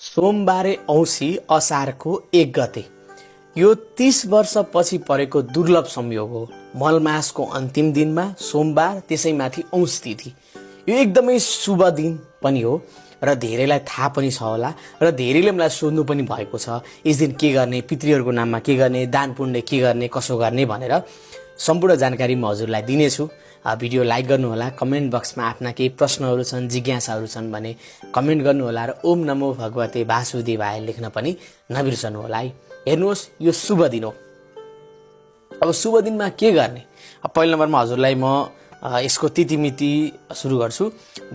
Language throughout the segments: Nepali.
सोमबारे औँसी असारको 1 गते। यो 30 वर्षपछि परेको दुर्लभ संयोग हो। मलमासको अन्तिम दिनमा सोमबार, त्यसैमाथि औँसी तिथि। यो एकदमै शुभ दिन पनि हो र धेरैलाई थाहा पनि छ होला र धेरैले मलाई सोध्नु पनि भएको छ, यस दिन के गर्ने, पितृहरूको नाममा के गर्ने, दान पुण्य के गर्ने, कसो गर्ने भनेर सम्पूर्ण जानकारी म हजुरलाई दिनेछु। भिडियो लाइक गर्नुहोला, कमेन्ट बक्समा आफ्ना केही प्रश्नहरू छन्, जिज्ञासाहरू छन् भने कमेन्ट गर्नुहोला र ओम नमो भगवते वासुदेवाय लेख्न पनि नबिर्सनुहोला है। हेर्नुहोस्, यो शुभ दिन हो। अब शुभ दिनमा के गर्ने? पहिलो नम्बरमा हजुरलाई म यसको तिथिमिति सुरु गर्छु।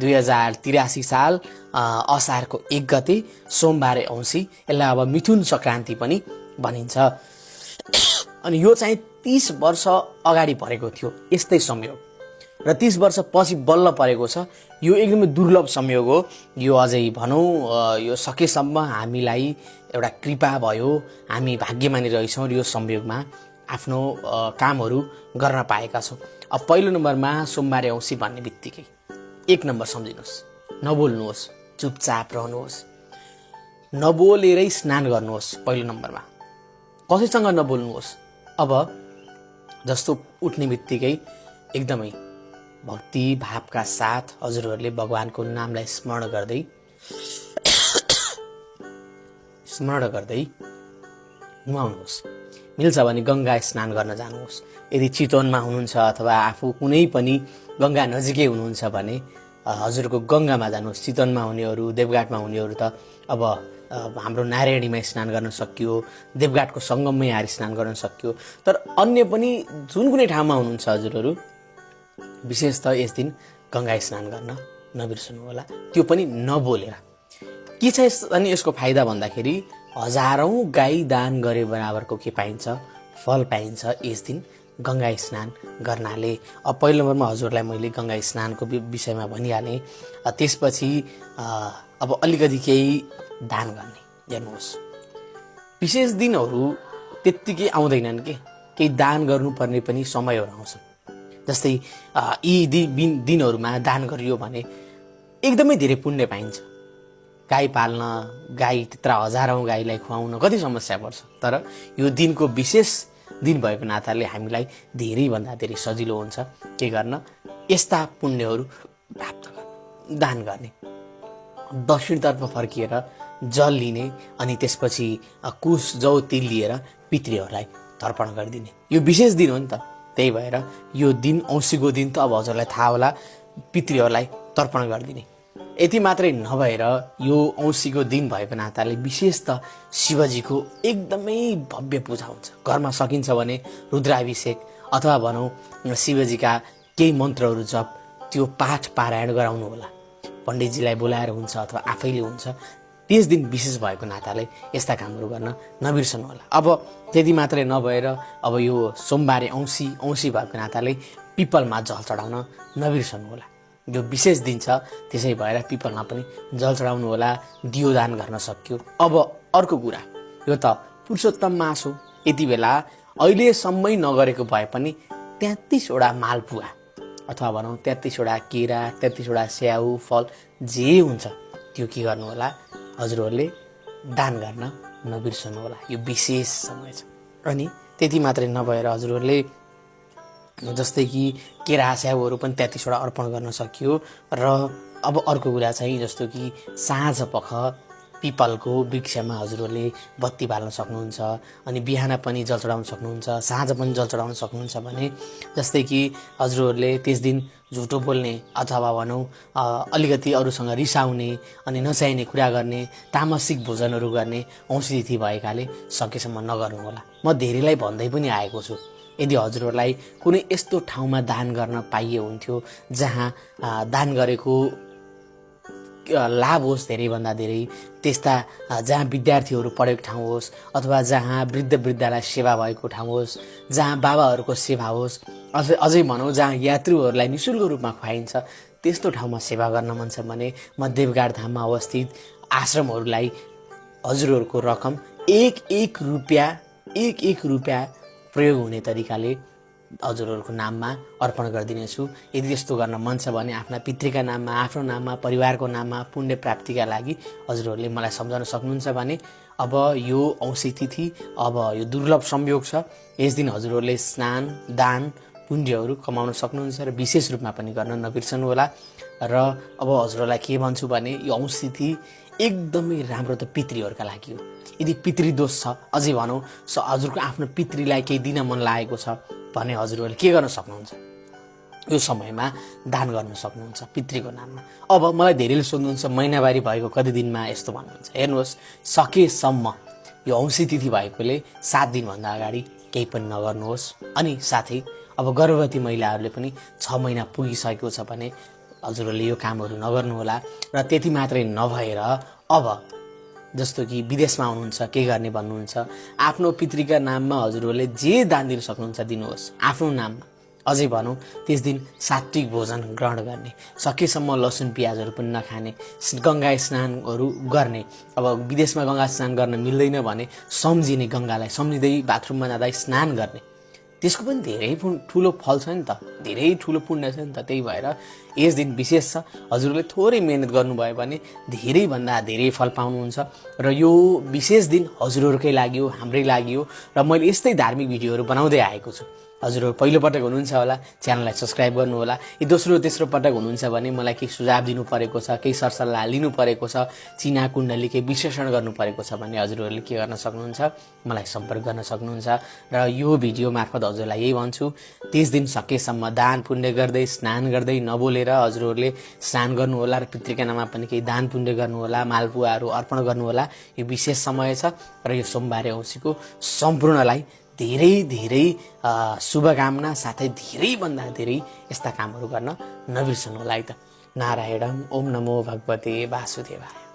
2083 साल असारको 1 गते सोमबारे औँसी। यसलाई अब मिथुन सङ्क्रान्ति पनि भनिन्छ। अनि यो चाहिँ 30 वर्ष अगाडि परेको थियो यस्तै संयोग र 30 वर्ष पछि बल्ल परेको छ। यो एकदमै दुर्लभ संयोग हो। यो अझै भनौँ यो सकेसम्म हामीलाई एउटा कृपा भयो, हामी भाग्यमानी रहेछौँ र यो संयोगमा आफ्नो कामहरू गर्न पाएका छौँ। अब पहिलो नम्बरमा सोमबारे औँसी भन्ने बित्तिकै 1 नम्बर सम्झिनुहोस्, नबोल्नुहोस्, चुपचाप रहनुहोस्, नबोलेरै स्नान गर्नुहोस्। पहिलो नम्बरमा कसैसँग नबोल्नुहोस्। अब जस्तो उठ्ने बित्तिकै एकदमै भक्ति भावका साथ हजुरहरूले भगवानको नामलाई स्मरण गर्दै नुहाउनुहोस्। मिल्छ भने गङ्गा स्नान गर्न जानुहोस्। यदि चितवनमा हुनुहुन्छ अथवा आफू कुनै पनि गङ्गा नजिकै हुनुहुन्छ भने हजुरको गङ्गामा जानुहोस्। चितवनमा हुनेहरू, देवघाटमा हुनेहरू त अब हाम्रो नारायणीमा स्नान गर्न सकियो, देवघाटको सङ्गममै आएर स्नान गर्न सकियो। तर अन्य पनि जुन कुनै ठाउँमा हुनुहुन्छ हजुरहरू, विशेष त यस दिन गङ्गा स्नान गर्न नबिर्सनु होला, त्यो पनि नबोलेर। के छ अनि यसको फाइदा भन्दाखेरि हजारौँ गाई दान गरे बराबरको के पाइन्छ? फल पाइन्छ यस दिन गङ्गा स्नान गर्नाले। अब पहिलो नम्बरमा हजुरलाई मैले गङ्गा स्नानको विषयमा भनिहालेँ। त्यसपछि अब अलिकति केही दान गर्ने। हेर्नुहोस्, विशेष दिनहरू त्यत्तिकै आउँदैनन् के, केही दान गर्नुपर्ने पनि समयहरू आउँछन्। जस्तै यी दिनहरूमा दान गरियो भने एकदमै धेरै पुण्य पाइन्छ। गाई पाल्न, गाई त्यत्र हजारौँ गाईलाई खुवाउन कति समस्या पर्छ, तर यो दिनको विशेष दिन भएको नाताले हामीलाई धेरैभन्दा धेरै सजिलो हुन्छ के गर्न, यस्ता पुण्यहरू प्राप्त गर्न, दान गर्ने। दक्षिणतर्फ फर्किएर जल लिने अनि त्यसपछि कुश, जौ, तिल लिएर पितृहरूलाई तर्पण गरिदिने। यो विशेष दिन हो नि त, त्यही भएर यो दिन औँसीको दिन त अब हजुरलाई थाहा होला, पितृहरूलाई तर्पण गरिदिने। यति मात्रै नभएर यो औँसीको दिन भएको नाताले विशेष त शिवजीको एकदमै भव्य पूजा हुन्छ। घरमा सकिन्छ भने रुद्राभिषेक अथवा भनौँ शिवजीका केही मन्त्रहरू जप, त्यो पाठ पारायण गराउनु होला। पण्डितजीलाई बोलाएर हुन्छ अथवा आफैले हुन्छ। त्यस दिन विशेष भएको नाताले यस्ता कामहरू गर्न नबिर्सनु होला। अब त्यति मात्रै नभएर अब यो सोमबारे औँसी भएको नाताले पिपलमा जल चढाउन नबिर्सनु होला। यो विशेष दिन छ, त्यसै भएर पिपलमा पनि जल चढाउनु होला। दियो दान गर्न सक्यो। अब अर्को कुरा, यो त पुरुषोत्तम मास हो। यति बेला अहिलेसम्मै नगरेको भए पनि 33वटा मालपुवा अथवा भनौँ 33वटा केरा, 33वटा स्याउ, फल जे हुन्छ त्यो के गर्नु होला, हजुरहरूले दान गर्न नबिर्सनु होला। यो विशेष समय छ। अनि त्यति मात्रै नभएर हजुरहरूले जस्तै कि केरा स्याउहरू पनि 33वटा अर्पण गर्न सकियो। र अब अर्को कुरा चाहिँ जस्तो कि साँझ पख पिपलको वृक्षमा हजुरहरूले बत्ती बाल्न सक्नुहुन्छ। अनि बिहान पनि जल चढाउन सक्नुहुन्छ, साँझ पनि जल चढाउन सक्नुहुन्छ। भने जस्तै कि हजुरहरूले त्यस दिन झुटो बोल्ने अथवा भनौँ अलिकति अरूसँग रिसाउने अनि नचाहिने कुरा गर्ने, तामसिक भोजनहरू गर्ने औँसी तिथि भएकाले सकेसम्म नगर्नु होला। म धेरैलाई भन्दै पनि आएको छु, यदि हजुरहरूलाई कुनै यस्तो ठाउँमा दान गर्न पाइए हुन्थ्यो जहाँ दान गरेको लाभ होस् धेरैभन्दा धेरै, त्यस्ता जहाँ विद्यार्थीहरू पढेको ठाउँ होस् अथवा जहाँ वृद्धलाई सेवा भएको ठाउँ होस्, जहाँ बाबाहरूको सेवा होस्, अझै भनौँ जहाँ यात्रुहरूलाई निःशुल्क रूपमा खुवाइन्छ, त्यस्तो ठाउँमा सेवा गर्न मन छ भने म देवघाट धाममा अवस्थित आश्रमहरूलाई हजुरहरूको रकम एक एक रुपियाँ प्रयोग हुने तरिकाले हजुरहरूको नाममा अर्पण गरिदिनेछु। यदि त्यस्तो गर्न मन छ भने आफ्ना पितृका नाममा, आफ्नो नाममा, परिवारको नाममा पुण्य प्राप्तिका लागि हजुरहरूले मलाई सम्झाउन सक्नुहुन्छ भने अब यो औँसी तिथि, अब यो दुर्लभ संयोग छ, यस दिन हजुरहरूले स्नान, दान, पुण्यहरू कमाउन सक्नुहुन्छ र विशेष रूपमा पनि गर्न नबिर्सनुहोला। र अब हजुरहरूलाई के भन्छु भने यो औँसी तिथि एकदमै राम्रो त पितृहरूका लागि हो। यदि पितृदोष छ, अझै भनौँ हजुरको आफ्नो पितृलाई केही दिन मन लागेको छ भने हजुरहरूले के गर्न सक्नुहुन्छ, यो समयमा दान गर्न सक्नुहुन्छ पितृको नाममा। अब मलाई धेरैले सोध्नुहुन्छ महिनावारी भएको कति दिनमा यस्तो भन्नुहुन्छ। हेर्नुहोस्, सकेसम्म यो औँसी तिथि भएकोले 7 दिनभन्दा अगाडि केही पनि नगर्नुहोस्। अनि साथै अब गर्भवती महिलाहरूले पनि 6 महिना पुगिसकेको छ भने हजुरहरूले यो कामहरू नगर्नुहोला। र त्यति मात्रै नभएर अब जस्तो कि विदेशमा हुनुहुन्छ, के गर्ने भन्नुहुन्छ, आफ्नो पितृका नाममा हजुरहरूले जे दान दिन सक्नुहुन्छ दिनुहोस्, आफ्नो नाममा। अझै भनौँ त्यस दिन सात्विक भोजन ग्रहण गर्ने, सकेसम्म लसुन प्याजहरू पनि नखाने, गङ्गा स्नानहरू गर्ने। अब विदेशमा गङ्गा स्नान गर्न मिल्दैन भने सम्झिने, गङ्गालाई सम्झिँदै बाथरुममा जाँदा स्नान गर्ने, त्यसको पनि धेरै ठुलो फल छ नि त, धेरै ठुलो पुण्य छ नि त। त्यही भएर यस दिन विशेष छ, हजुरले थोरै मेहनत गर्नुभयो भने धेरैभन्दा धेरै फल पाउनुहुन्छ। र यो विशेष दिन हजुरहरूकै लागि हो, हाम्रै लागि हो। र मैले यस्तै धार्मिक भिडियोहरू बनाउँदै आएको छु। हजुरहरू पहिलोपटक हुनुहुन्छ होला, च्यानललाई सब्सक्राइब गर्नुहोला। यदि दोस्रो तेस्रो पटक हुनुहुन्छ भने मलाई केही सुझाव दिनु परेको छ, केही सरसल्लाह लिनु परेको छ, चिना कुण्डली केही विश्लेषण गर्नु परेको छ भने हजुरहरूले के गर्न सक्नुहुन्छ, मलाई सम्पर्क गर्न सक्नुहुन्छ। र यो भिडियो मार्फत हजुरलाई यही भन्छु, त्यस दिन सकेसम्म दान पुण्य गर्दै, स्नान गर्दै, नबोलेर हजुरहरूले स्नान गर्नुहोला र पितृका नाममा पनि केही दान पुण्य गर्नुहोला, मालपुवाहरू अर्पण गर्नुहोला। यो विशेष समय छ र यो सोमबारे औँसीको सम्पूर्णलाई धेरै धेरै शुभकामना, साथै धेरैभन्दा धेरै यस्ता कामहरू गर्न नबिर्सनु होला है त। नारायणम। ओम नमो भगवते वासुदेवाय।